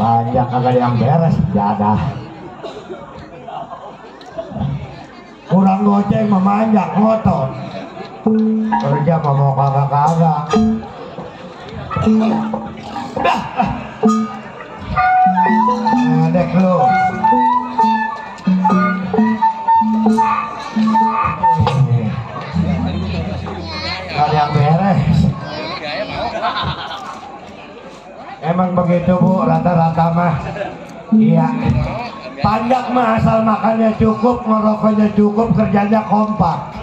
Banyak kagak yang beres, jadah. Kurang goceng memanjak ngotot. Kerja mau kagak-kagak. Dah. Dek lu. Ada yang beres. Emang begitu Bu, rata-rata mah. Iya. Panjak mah asal makannya cukup, ngerokoknya cukup, kerjanya kompak.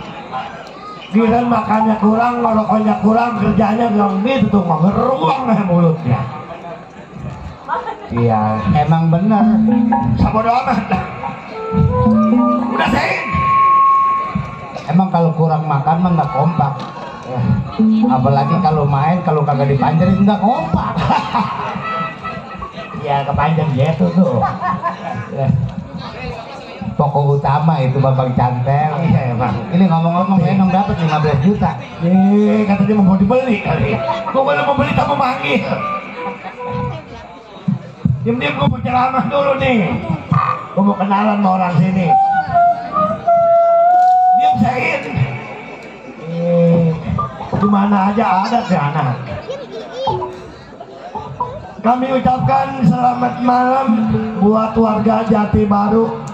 Giliran makannya kurang, ngerokoknya kurang, kerjanya gak gitu tuh, ngeruang mulutnya. Iya, emang bener. Sama doa mah. Udah sein. Emang kalau kurang makan mah nggak kompak. Apalagi kalau main, kalau kagak dipanjerin nggak kompak. Ya kepanjang gitu tuh. Pokok utama itu Babang Cantel. Iya emang. Ini ngomong-ngomong saya dapat 15 juta. Katanya mau dibeli kali. Gue boleh mau beli kamu manggil. Diam-diam gue mau ceramah dulu nih. Gue mau kenalan sama orang sini. Diam Sain. Dimana aja ada sih anak. Kami ucapkan selamat malam buat warga Jati Baru.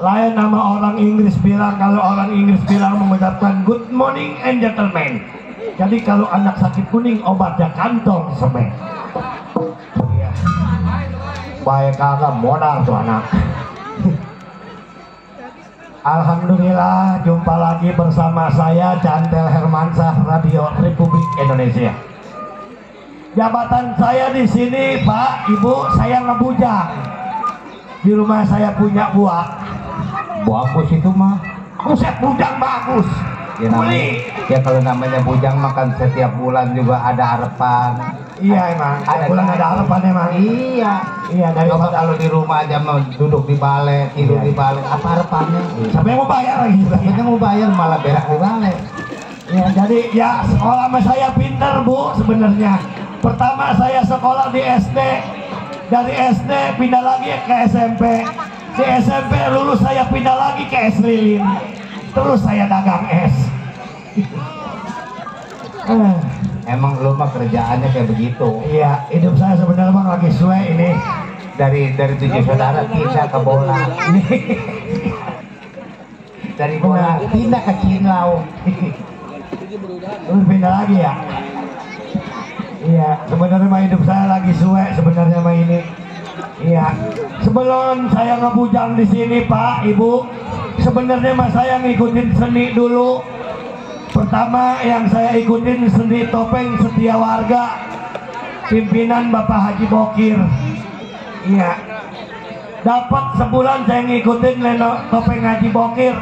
Lain nama orang Inggris bilang, kalau orang Inggris bilang mengucapkan good morning and gentlemen. Jadi kalau anak sakit kuning obatnya kantong semen. Baik kagak modal tuh anak. Alhamdulillah jumpa lagi bersama saya Cantel Hermansyah, Radio Republik Indonesia. Jabatan saya di sini Pak, Ibu, saya ngebujang. Di rumah saya punya buah. Bagus itu mah. Buset bujang bagus. Ya, ya kalau namanya bujang makan setiap bulan juga ada harapan. Iya emang. Ada bulan ada harapan emang. Iya. Iya dari kalau di rumah aja mau duduk di balai, tidur di balai, apa harapannya? Siapa yang mau bayar lagi? Siapa yang mau bayar malah berak di balai. Ya jadi ya sekolah sama saya pinter Bu sebenarnya. Pertama saya sekolah di SD. Dari SD pindah lagi ke SMP. Di SMP lulus saya pindah lagi ke es lilin. Terus saya dagang es. Emang lu mah kerjaannya kayak begitu. Iya, hidup saya sebenarnya bang lagi suwe ini. Dari 7 saudara pindah ke bola. Dari bola pindah ke Cinlau. Terus pindah lagi ya. Iya, sebenarnya mah hidup saya lagi suwe sebenarnya mah ini. Iya, sebelum saya ngebujang di sini Pak, Ibu, sebenarnya mah saya ngikutin seni dulu. Pertama yang saya ikutin seni topeng Setia Warga, pimpinan Bapak Haji Bokir. Iya, dapat sebulan saya ngikutin topeng Haji Bokir,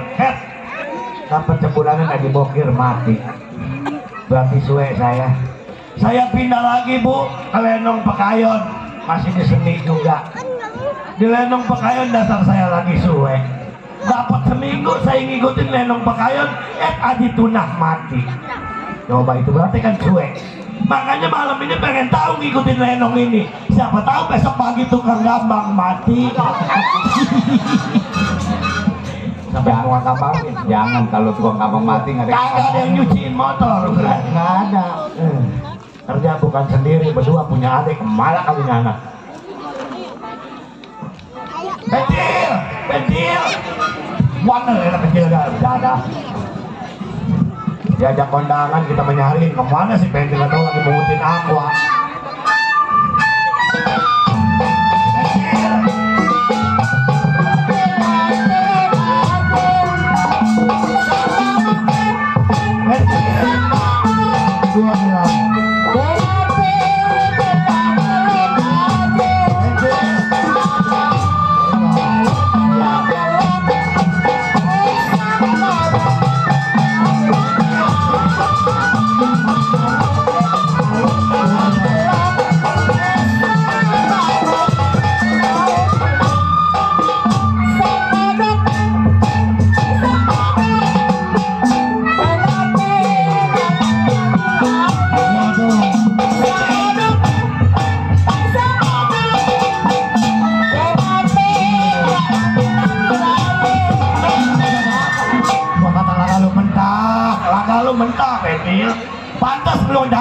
dapat sebulan Haji Bokir mati. Berarti suwe saya. Saya pindah lagi Bu ke Lenong Pekayon, masih di seni juga. Di Lenong Pekayon dasar saya lagi suwe. Dapat seminggu saya ngikutin Lenong Pekayon, Adi Tunah mati. Coba itu berarti kan suwe. Makanya malam ini pengen tahu ngikutin Lenong ini. Siapa tahu besok pagi tukang gambang mati. Sampai muat apa? Jangan kalau tukang gambang mati nggak ada yang nyuciin motor. Nggak ada. Kerja bukan sendiri, berdua punya adik, malah kalinya anak. Pentil, pentil. Mana anak kecil gak ada. Diajak kondangan kita menyariin kemana sih pentil atau lagi mengutin aqua.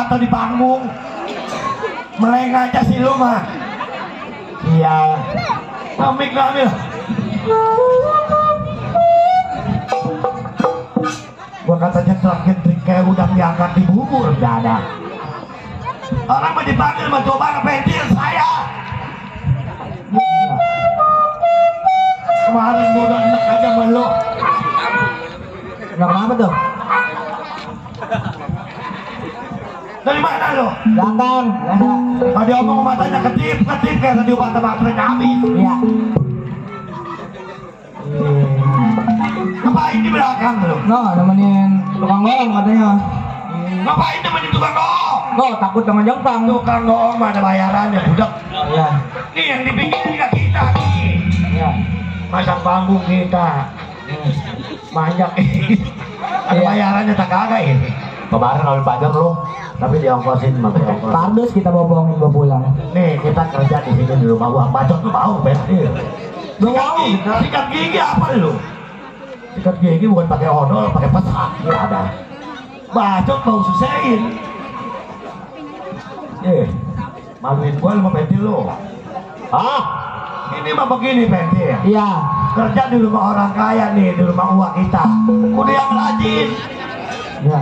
atau di panggung. Meleng aja sih lu mah. Iya. Amik ambil. Gua katanya terakhir kayak udang diangkat di bubur, nggak ada. Orang mau dipanggil mah coba ngepentil saya. Kemarin gua udah enak aja melu. Nggak apa tuh? Dari mana lo? Belakang. Tadi omong matanya ketip kayak tadi obat tebak habis. Iya. Ngapain di belakang lo? No, nemenin tukang goong katanya. Ngapain nemenin tukang goong? No, takut sama jengkang. Tukang goong mah ada bayarannya budak. Iya. Nih yang dibikin juga kita nih. Iya. Masang panggung kita. Banyak ada bayarannya tak kagak ini. Kemarin kalau pajak lu, tapi diongkosin mah diongkos. Kardus kita bohongin bawa pulang. Nih kita kerja di sini di rumah uang bacot tuh mau pensil. Sikat gigi apa lu? Sikat gigi bukan pakai odol, pakai pesak. Ya ada. Bacot mau susahin. Maluin gua lu mau pensil lu. Ah, ini mah begini pensil. Iya. Kerja di rumah orang kaya nih, di rumah uang kita. Udah yang rajin. Iya.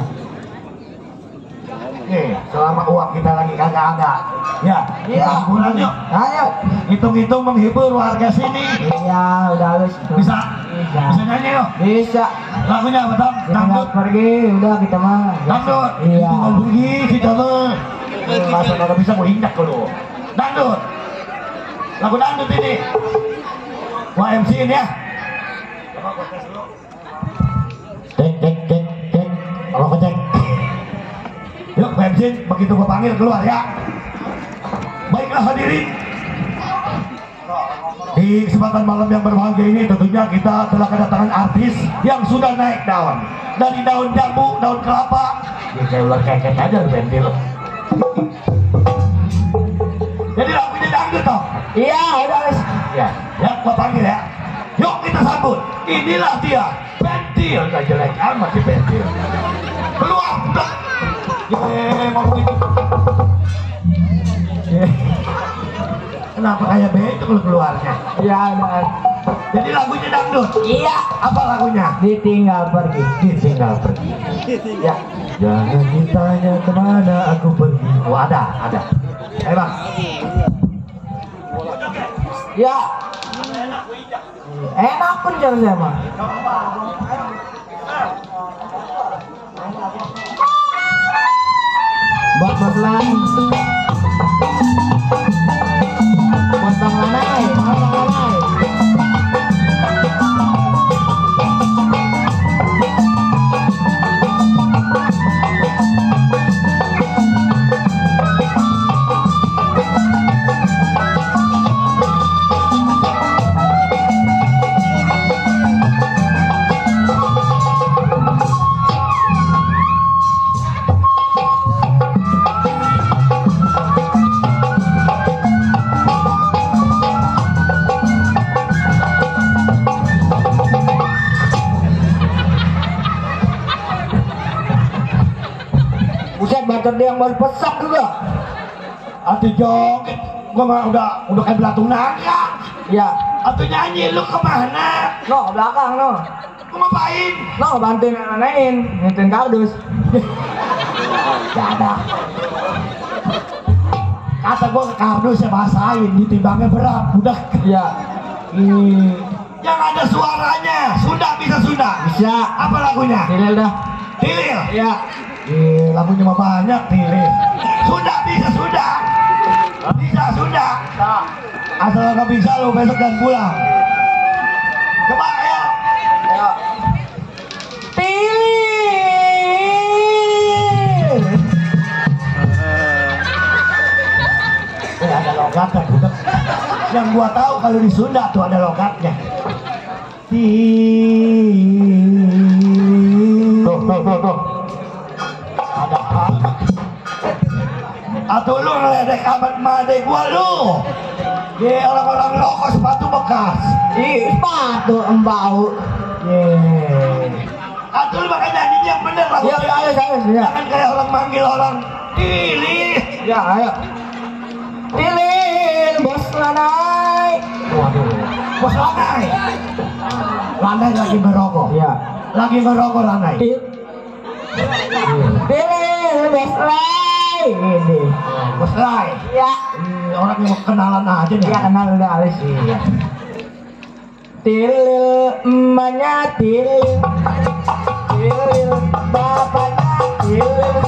Nih, selama uang kita lagi kagak ada. Ya, Iya. bulan yuk. Ayo. Hitung-hitung menghibur warga sini. Iya, udah halus. Bisa? Bisa. Bisa nyanyi yuk. Bisa. Lagunya apa Tom? Tinggal Dangdut. pergi, udah kita mah. Dangdut. Iya. Itu mau pergi kita mah. Masa kalau bisa mau hindak lu. Dangdut. Lagu dangdut ini. Wah MC-in ya. Cek. Kalau kecek. Yuk MC-in, begitu gua panggil keluar ya. Baiklah hadirin. Di kesempatan malam yang berbahagia ini tentunya kita telah kedatangan artis yang sudah naik daun. Dari daun jambu, daun kelapa. Ya kayak ular keket aja lu pentil. Jadi lagunya dangdut toh. Iya, udah halus. Ya, gua panggil ya. Yuk kita sambut. Inilah dia, pentil. Gak jelek amat si pentil. Keluar, udah. Mau begitu. Kenapa kayak begitu kalau keluarnya? Iya, udah. Jadi lagunya dangdut. Iya. Apa lagunya? Ditinggal pergi. Ditinggal pergi. Ya. Jangan ditanya kemana aku pergi. Oh ada. Ayo bang. Ya. Enak pun cara saya mah. Buat bos lain. Buat bang lanai, bang lanai. Buset, bacot dia yang baru pesak juga. Atuh joget. Gua mah udah kayak belatung naga. Ya. Atuh nyanyi lu kemana? No, belakang no. Lu ngapain? No, bantuin nenein, ngintuin kardus. Gak ada. Kata gua ke kardus ya bahasain, ditimbangnya berat, udah. Ya. Yang ada suaranya, Sunda bisa Sunda. Bisa. Apa lagunya? Dilil dah. Tilil. Ya. Lagunya mah banyak Tilil. Sunda bisa Sunda. Bisa Sunda. Asal nggak bisa lu besok dan pulang. Coba ayo. Ya. Pilih. Ada logatnya budak. Yang gua tahu kalau di Sunda tuh ada logatnya. Tuh. Ada apa? Atau lu ngeledek amat made gua lu. Ye orang-orang rokok sepatu bekas. Ih, sepatu embau. Atau lu makan nyanyi yang bener lah. Ya, ayo. Jangan kayak orang manggil orang Tilil. Ya, ayo. Tilil, bos Lanai. Waduh, bos Lanai. Lanai lagi merokok. Iya. Lagi merokok Lanai. Tilil, bos Lanai. Ini. Bos Lanai. Ya. Orang yang mau kenalan aja nih. Ya kenal udah alis. Iya. Tilil, emaknya tilil. Tilil, bapaknya tilil.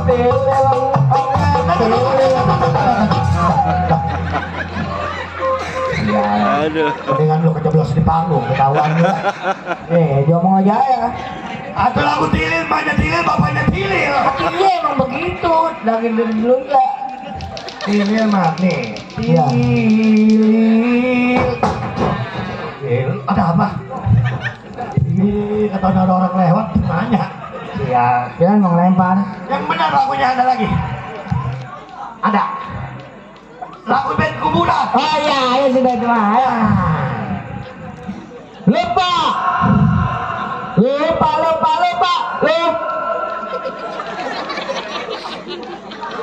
Tilil, omnya tilil. Aduh. Dengan lu kejeblos di panggung, ketahuan lu. Dia ngomong aja ya. Atau lagu Tilil, emaknya Tilil, bapaknya Tilil. Iya emang begitu. Dari dulu ya. Tilil mah nih. Iya. Tilil, ada apa? Tilil, kata ada orang lewat, nanya. Iya. Jangan mau lempar. Yang benar lagunya ada lagi. Ada. Lagu band kuburan. Oh iya, ya sudah itu mah. Ayo. Lupa. Lupa.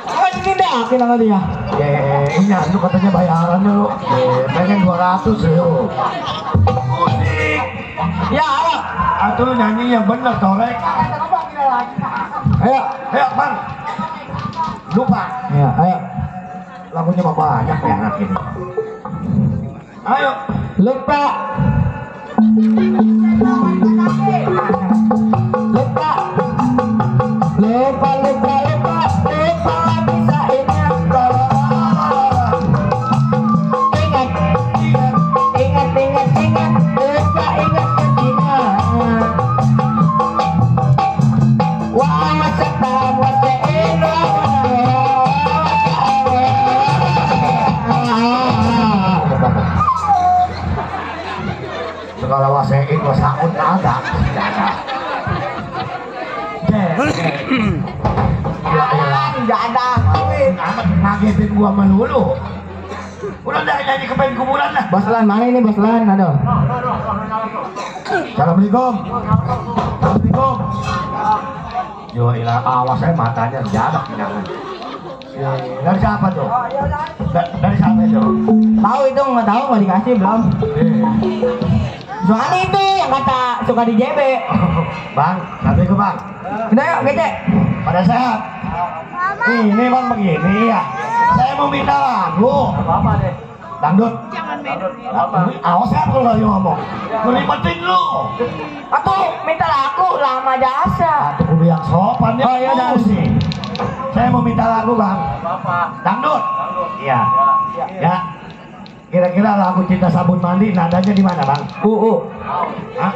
Oh ini dah, akhir nama dia. Ini lu katanya bayarannya lu. Pengen 200 lu. Musik. Ya, ayo. Atau lu nyanyi yang bener, Torek. Ayo. Ayo, Bang. Lupa. Ya, ayo. Lagunya mah banyak ya anak ini. Ayo. Lupa. Lupa. Bisa ingat. Ingat. Lupa ingat ketika. Wah, setan waseino. Segala wasein wasakut ada. Enggak ada. Amat ngagetin gua melulu. Udah nyanyi ke band kuburan lah. Bos Lan, mana ini Bos Lan? Aduh. Assalamualaikum. Assalamualaikum. Yo ilah, awas saya matanya jarak jangan. Dari siapa tuh? Dari siapa itu? Tahu itu nggak tahu nggak dikasih belum? Soalnya itu yang kata suka di JB. Bang, Assalamualaikum Bang. Udah yuk gece. Pada sehat. Ini Bang begini ya. Saya mau minta lagu. Apa deh? Dangdut. Awas ya kalau lagi ngomong. Ngelibatin lu. Aku minta lagu lama jasa. Aku kudu yang sopan ya. Oh, iya, dah. sih. Saya mau minta lagu Bang. Apa? Dangdut. Iya. Ya. Ya. Kira-kira lagu Cinta Sabun Mandi nadanya di mana Bang? Hah?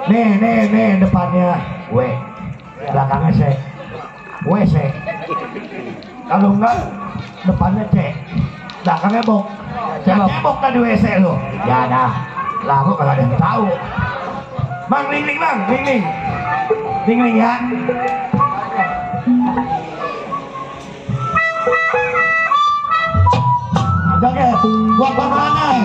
Nih depannya W. Belakangnya C. WC. Kalau enggak depannya C. Belakangnya bok. Cebok tadi WC lu. Ya dah. Lagu kalau ada yang tahu. Bang, ling Bang, ling ya. Joget, buat Bang Lanai.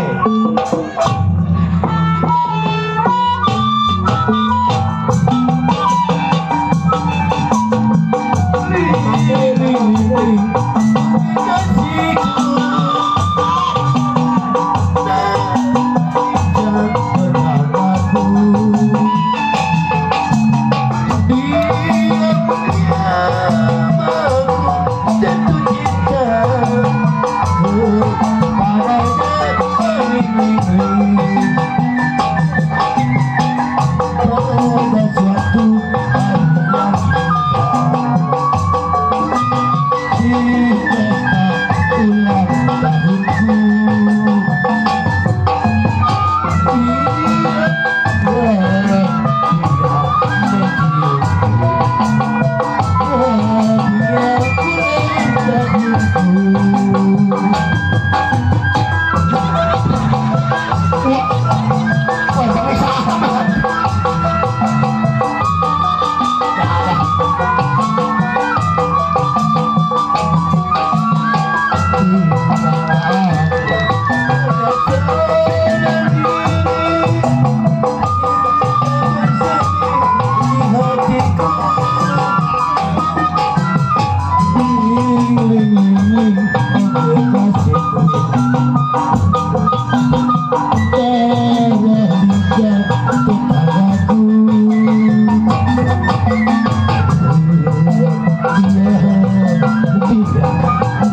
Tidak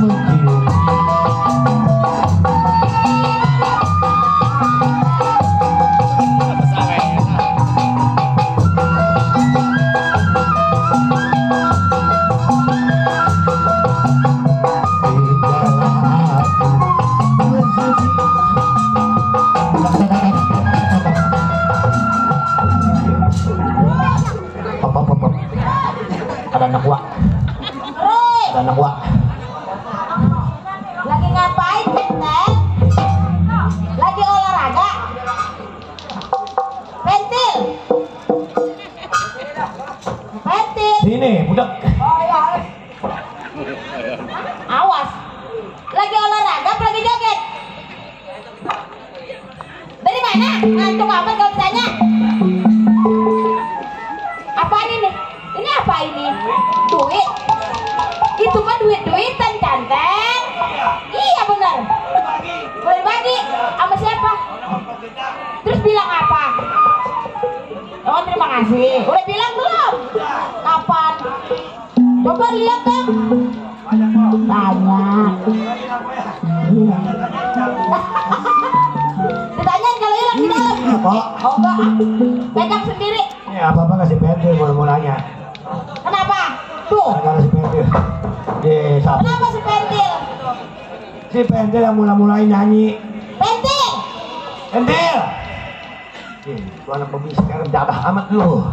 mungkin. Ada anak gua. Ada anak gua. Lagi ngapain, Benten? Lagi olahraga? Pentil? Pentil? Sini, budak. Awas. Lagi olahraga apa lagi joget? Dari mana? Ngantuk amat kalau ditanya. Apaan ini? Ini apa ini? Duit? Itu mah duit-duitan, Canten. Iya bener. Boleh bagi sama siapa? Terus bilang apa? Oh terima kasih. Udah bilang belum? Kapan? Coba lihat dong. Tanya. Iya. Ditanyain kalau hilang di dalam. Oh enggak. Pegang sendiri. Ya apa-apa kasih pentil mulanya. Kenapa? Tuh. Kasih pentil. Sapi. Kenapa si pentil? Si pentil yang mulai nyanyi. Pentil. Pentil. Itu anak pembisik sekarang jaga amat lu.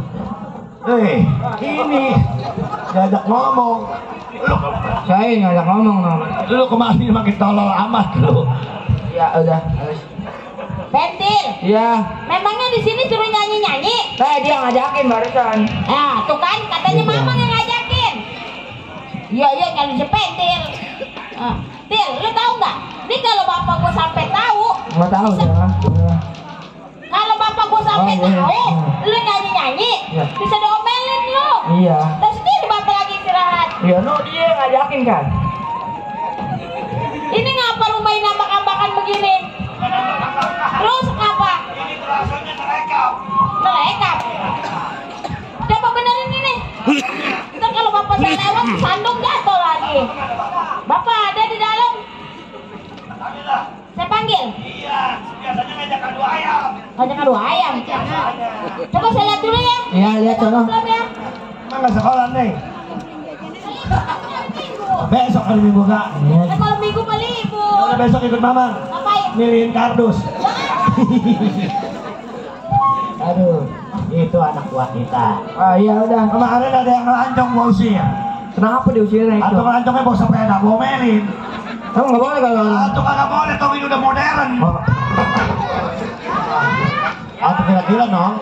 Ini diajak ngomong. Saya ngajak ngomong nom. Lu kemarin makin tolol amat lu. Ya udah. Pentil. Iya. Memangnya di sini suruh nyanyi-nyanyi? Dia ngajakin barusan. Nah, tuh kan katanya mama yang ngajakin. Iya nyanyi si pentil. Til, lu tahu nggak? Ini kalau bapak gua sampai tahu. Nggak tahu ya. Kalau bapak gua sampai Oh, iya. tahu, lu nyanyi-nyanyi, Iya. bisa diomelin lu. Iya. Terus sendiri bapak lagi istirahat. Iya, dia ngajakin kan. Ini ngapa rumah ini ambak-ambakan begini? Terus ngapa? Melekap. Coba benerin ini. Ntar kalau bapak saya lewat, sandung jatuh lagi. Bapak ada di dalam. Saya panggil. Iya, biasanya ngajak adu ayam. Ngajak adu ayam. Coba saya lihat dulu ya. Iya, lihat sono. Belum ya. Emang nggak sekolah nih? Besok hari Minggu kak. Kan malam minggu mah libur. Udah besok ikut mama. Ngapain? Milihin kardus. Aduh, itu anak buah kita. Iya udah. Kemarin ada yang ngelancong mau usir. Kenapa diusirnya itu? Atau ngelancongnya bawa sepeda, bawa melin. Kamu nggak boleh kalau. Atau kagak boleh, tau ini udah modern. Oh. Atau kira-kira nong.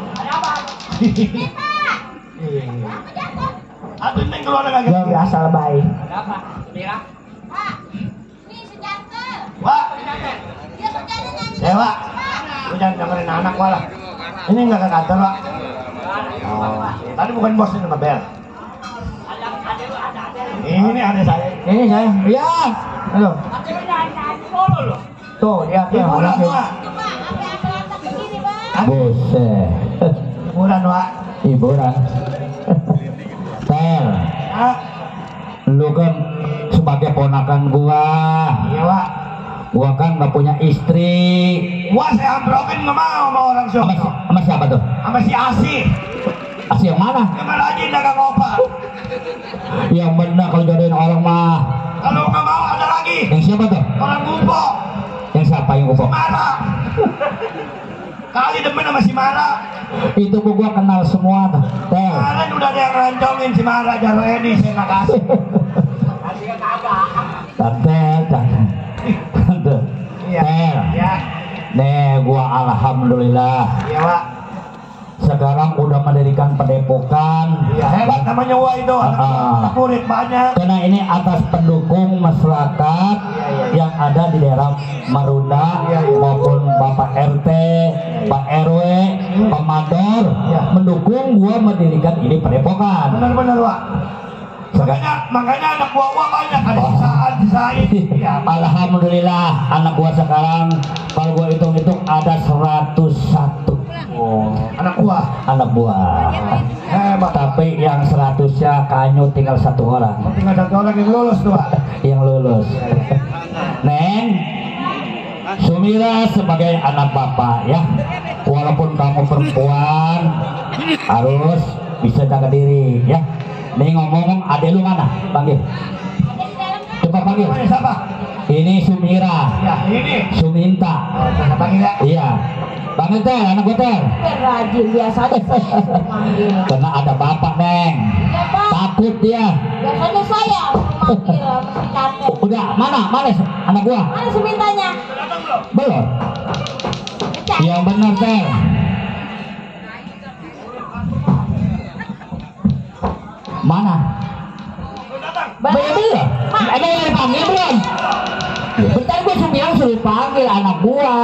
Atau neng keluar Ya kagak. biasa lebay. Pak, ini sejantel. Wah, Dia kerjanya nyanyi. ya Wak. Lu jangan dengerin anak gua lah. Ini nggak ke kantor Wak. Oh, tadi bukan bos ini Bel. Ini ada saya. Ini saya. Iya. Halo. Tuh dia tuh. Hiburan Wak. Coba, apa begini, Bang? Buset. Hiburan Wak. Hiburan. Tel, Ah, lu kan sebagai ponakan gua. iya Wak. Gua kan nggak punya istri. Wah, saya amprokin nggak mau sama orang Sama, sono. sama siapa tuh? Sama si Asih. Asli yang mana? Yang rajin dagang opak. Yang benar kalau jodohin orang mah. Kalau nggak mau ada lagi. Yang siapa tuh? Orang Gumpo. Yang siapa yang gua? Mara. Kali demen sama si Mara. Itu gua kenal semua tuh. Tel. Kemarin udah ada yang rancongin si Mara Jaro Edi, saya nggak kasih. Tante. Iya. Tel. Ya, Nih gua alhamdulillah iya Wak. sekarang udah mendirikan padepokan. Iya hebat namanya Wak itu. Anak murid banyak. Karena ini atas pendukung masyarakat yang ada di daerah Marunda maupun Bapak RT, Pak RW, Pemador mendukung gua mendirikan ini padepokan. Benar-benar Wak. Makanya anak buah banyak, ada sisain. Ya, alhamdulillah anak gua sekarang kalau gua hitung-hitung ada 101. Oh, anak buah. Anak buah. Hebat. Tapi yang 100-nya kanyu tinggal 1 orang. Tinggal 1 orang yang lulus tuh, Pak. Yang lulus. Neng, Sumira sebagai anak bapak ya, walaupun kamu perempuan harus bisa jaga diri ya. Nih ngomong, adek lu mana? Panggil. Coba panggil. Siapa? Ini Sumira. Ya, ini. Suminta. Kita panggil ya. Iya. Panggil Ter, anak gue Ter. Rajin biasanya saya manggil. Karena ada bapak Neng. Ya Pak, Takut dia. biasanya saya manggil kakek. Udah, mana anak gua? Mana semintanya? Belum. Pecah. Yang benar Ter. Mana? Belum. Emang yang dipanggil belum? Bentar gua suruh panggil anak gua.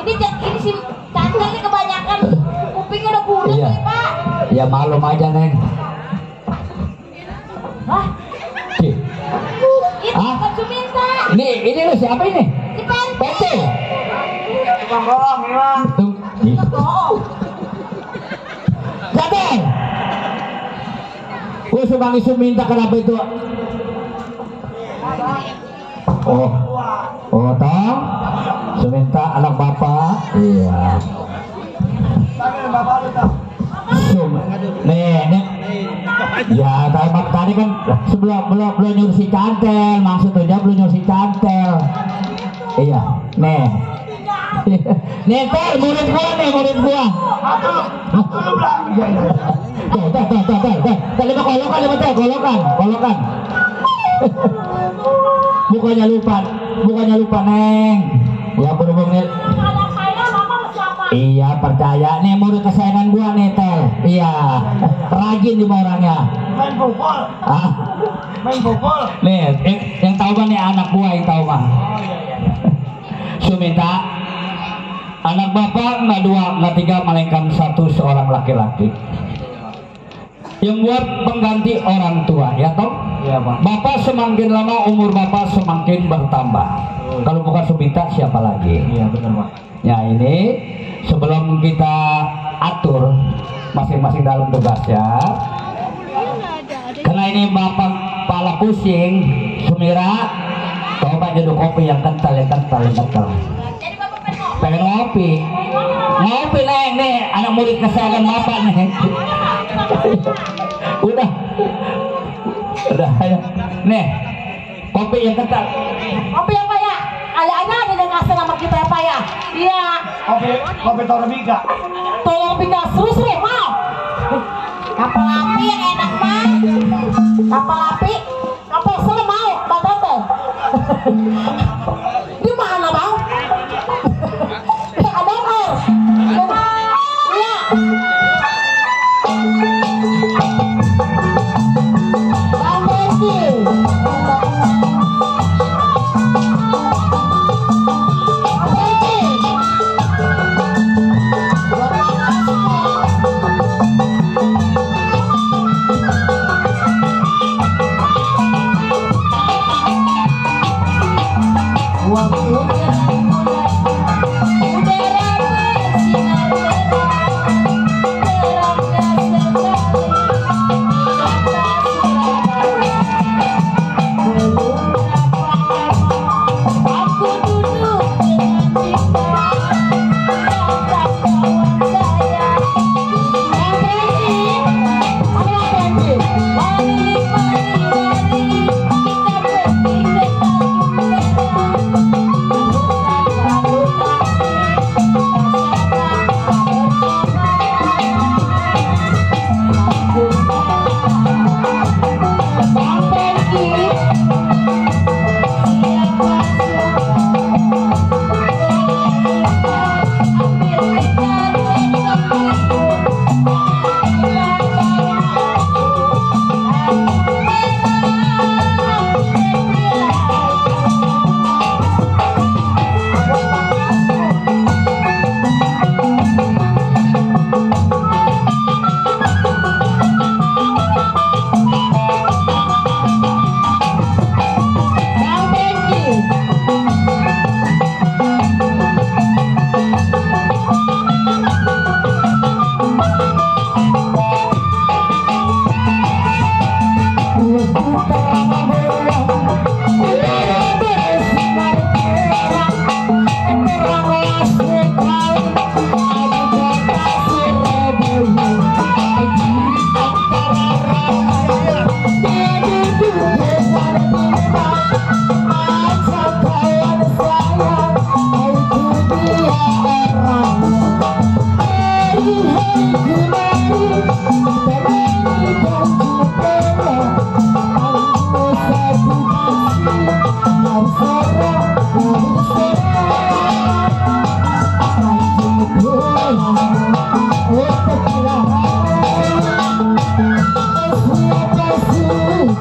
Ini si cantelnya kebanyakan kupingnya udah bulat Iya. nih Pak. Ya malum aja Neng. Hah? Ih, Itu Hah? bukan Suminta. ini lu siapa ini? Si Pentil. Pentil. Bohong, ya. Tuh. Ih. Bohong. Sadar. Gua suka isu minta kenapa itu? Oh, toh? Suminta anak bapak. Iya. Panggil bapak lu tuh. Nih. Ya, tadi kan belum nyuruh si Cantel, maksudnya belum nyuruh si Cantel. Iya, nih. Nih, Tel, murid gua. Lu bilang. Iya, iya. Tuh. Lima kolokan. Bukannya lupa, Neng. Ya, berhubung nih. Ada saya mama siapa? Iya, percaya. Nih, murid kesayangan gua nih, Tel. Iya, rajin di orangnya. Main pukul. Ah, Main pukul. nih, yang tahu mah nih anak gua yang tahu mah. Suminta, anak bapak nggak 2, nggak 3, melainkan 1 seorang laki-laki. Yang buat pengganti orang tua, ya toh? Iya, Pak. Bapak semakin lama umur bapak semakin bertambah. Kalau bukan Suminta siapa lagi? Iya, benar, Pak. Ya ini sebelum kita atur masing-masing dalam tugasnya, karena ini bapak kepala pusing, Sumira, coba nyeduh kopi yang kental. Jadi bapak Pengen ngopi, Neng, nih anak murid kesayangan bapak nih. Udah, ya. Nih, kopi yang kental. Kopi apa ya? Ada yang ngasih nama kita apa ya? Iya. Kopi Torabika. Tolong pindah seru mau. Kapal api yang enak mah. Kapal api. Kapal seru mau. Batoto. Di mana bang? Ada air. Iya. Bang Benji.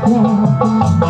Ya